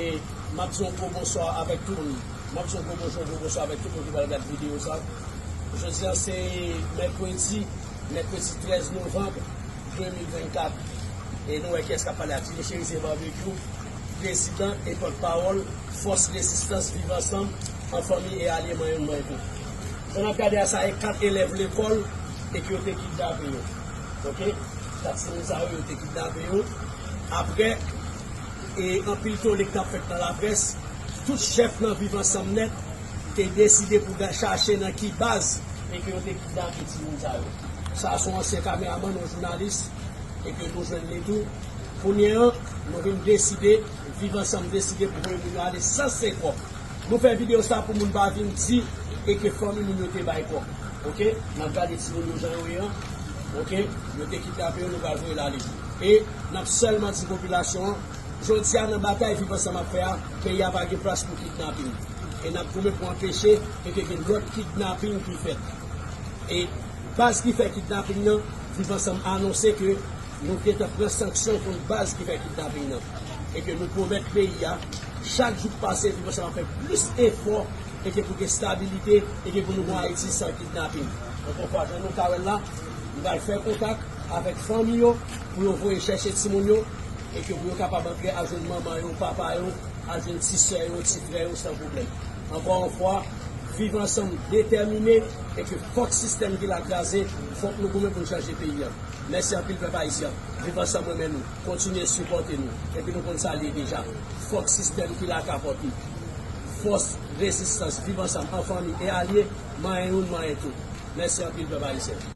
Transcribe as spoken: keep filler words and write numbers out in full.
M ap di yon gwo bonswa avèk tout moun. M ap di yon gwo bonjou, yon gwo bonswa avèk tout moun ki pral gad videyo sa. Jodi a se mèkredi, mèkredi trèz novanm de mil vennkat. E nou wè kiyès k ap pale a, Didier Chérizier Barbecue, prezidan e pòtpawòl Fòs Rezistans Viv Ansanm, an fanmi e alye, manyen youn, manyen tout. Jan n ap gade a, sa e kat elèv lekòl e ke yo te kidnape yo. Oke? Kat timoun sa yo, yo te kidnape yo. Apre, e anpil tole ki t ap fèt nan laprès, tout chèf nan Viv Ansanm Nèt te deside pou chache nan ki baz e ke yo te kidnape timoun sa yo. Sa a se yon ansyen kameramann, yon jounalis, e ke nou jwenn li tou. Kounye a, nou vin deside, Viv Ansanm deside pou voye moun yo ale san senkòb. Nou fè videyo sa pou moun pa vin di e ke fanmi moun yo te bay kòb. Oke? N ap gade timoun yo jan yo ye an. Oke? Yo te kidnape yo, nou pral voye l ale. E n ap sèlman di popilasyon an, jodi a nan batay Viv Ansanm ap fè a, peyi a pa gen plas pou kidnaping. E n ap goumen pou anpeche e ke gen lòt kidnaping ki fèt. E baz ki fè kidnaping nan, Viv Ansanm anonse ke nou gentan pran sanksyon kont baz ki fè kidnaping nan. E ke nou pwomèt peyi a, chak jou k pase, Viv Ansanm ap fè plis efò, e ke pou gen stabilite, e ke pou nou gen Ayiti san kidnaping. Ankò fwa, jan nou ka wè l la, nou pral fè kontak avèk fanmi yo, pou yo voye chèche timoun yo, e ke pou yo kapab antre al jwenn manman yo, papa yo, al jwenn ti sè yo, ti frè yo, san pwoblèm. Ankò yon fwa, Viv Ansanm detèmine, e ke fòk sistèm ki la kraze, fòk nou goumen pou n chanje peyi a. Mèsi anpil pèp ayisyen. Viv Ansanm renmen nou. Kontinye sipòte nou. Epi nou konn sa l ye deja. Fòk sistèm ki la ka pòte. Fòs Rezistans Viv Ansanm an fanmi e alye, manyen youn, manyen tout. Mèsi anpil pèp ayisyen.